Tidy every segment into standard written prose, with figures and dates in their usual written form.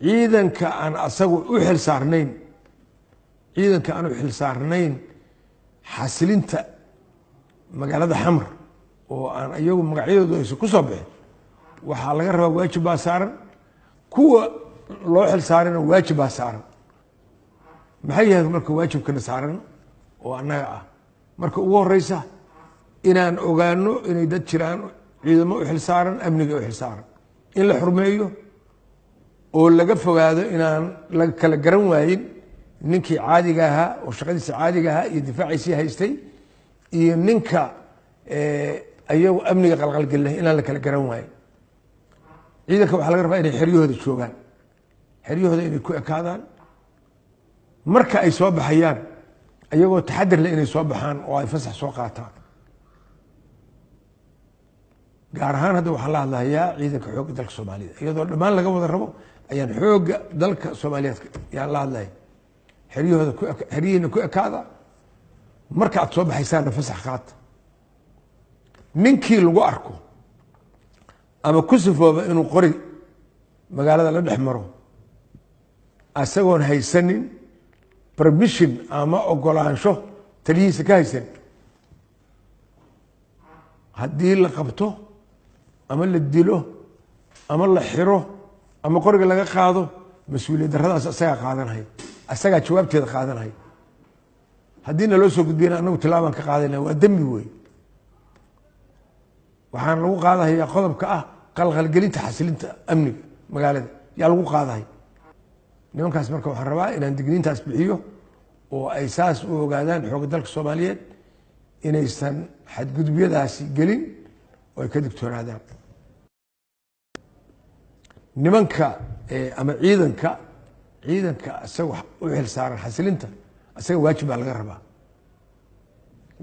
Ciidanka aan asagu u xil saarnayn, ciidanka aan u xil saarnayn xasilinta magaalada Xamar oo aan iyagu magacyadoodu aysan ku soo bixin, waxaa laga rabaa waajib baa saaran. Kuwa loo xil saarana waajib baa saaran. Maxay yahay marka waajibkana saaran oo annaga ah? Marka ugu horeysa, inaan ogaano inay dad jiraan ciidamo u xil saaran amniga u xil saaran, in la xurmeeyo oo laga fogaado inaan la kala garan waayin ninkii caadiga ahaa oo shaqadiisa caadiga ahaa iyo difaaciisii haystay iyo ninka ayagu amniga qalqalgelina, inaan la kala garan waayin. Ciidanka waxaa laga rabaa inay xeryahooda joogaan, xeryahooda inay ku ekaadaan. Marka ay soo baxayaan, ayagoo taxadir leh inay soo baxaan oo ay fasax soo qaataan. Gaar ahaan hadda waxaan la hadlahayaa ciidanka xoogga dalka Soomaaliyed, iyadoo dhammaan laga wada rabo ayaan xoogga dalka Soomaaliyeed yaan la hadlaya. Xeryahooda ku, xeryihiina ku ekaada, marka aad soo baxaysaanna fasax qaata. Ninkii lagu arko ama ku sifooba inuu qori magaalada la dhex maro asagoon haysanin permission ama ogolaansho taliyihiisa ka haysan, haddii la qabto ama la dilo ama la xiro ama qoriga laga qaado, mas-uuliyad darradaas asagaa qaadanhay, asagaa jawaabteeda qaadanhay. Haddii naloo soo gudbiyana, anagu tilaabaan ka qaadayna. Waa dembi wey. Waxaan lagu qaadahayaa qodobka ah qalqalgelinta xasilinta amniga magaalada yaa lagu qaadahay nimankaas. Marka waxaan rabaa inaan digniintaas bixiyo oo ay saas u ogaadaan xooga dalka Soomaaliyeed inaysan xadgudubyadaasi gelin oo ay ka digtoonaadaan. Nimanka ama ciidanka isaga u xil saaran xasilinta, isaga waajib baa laga rabaa.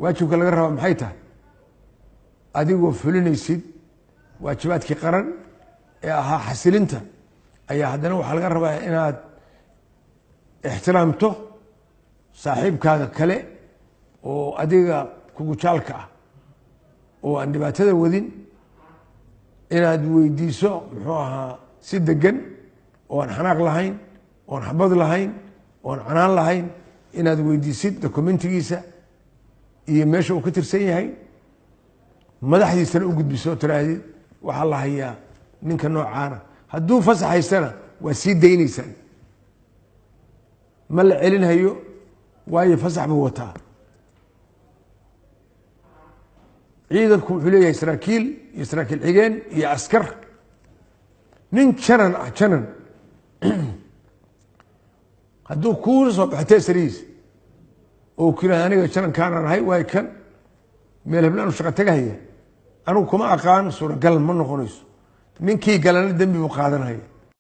Waajibka laga rabaa maxay tahay? Adigoo fulinaysid waajibaadkii qaran ee ahaa xasilinta ayaa haddana waxaa laga rabaa inaad ixtiraamto saaxiibkaaga kale oo adiga kugujaalka ah oo aan dhibaatada wadin, inaad weydiiso muxuu ahaa si degan oo aan xanaaq lahayn, oon xabad lahayn, oon canaan lahayn, inaad weydiisid documentigiisa iyo meesha uu ka tirsan yahay, madaxdiisana u gudbiso oo tiraahdid waxaa la hayaa ninka noocaana. Hadduu fasax haystana waa sii daynaysaan, ma la celinhayo, waayo fasax buu wataa. Ciidanku wuxuu leeyahay saraakiil iyo saraakiil xigeen iyo askar. Nin janan ah, janan hadduu kuu soo baxo teesarihiisa oo ku yiraahdo aniga janankaanaan ahay, waay kan meel heblaan u shaqa tegahaya, anigu kuma aqaan, suuragal ma noqonayso. Ninkii galana dembi buu qaadanhaya.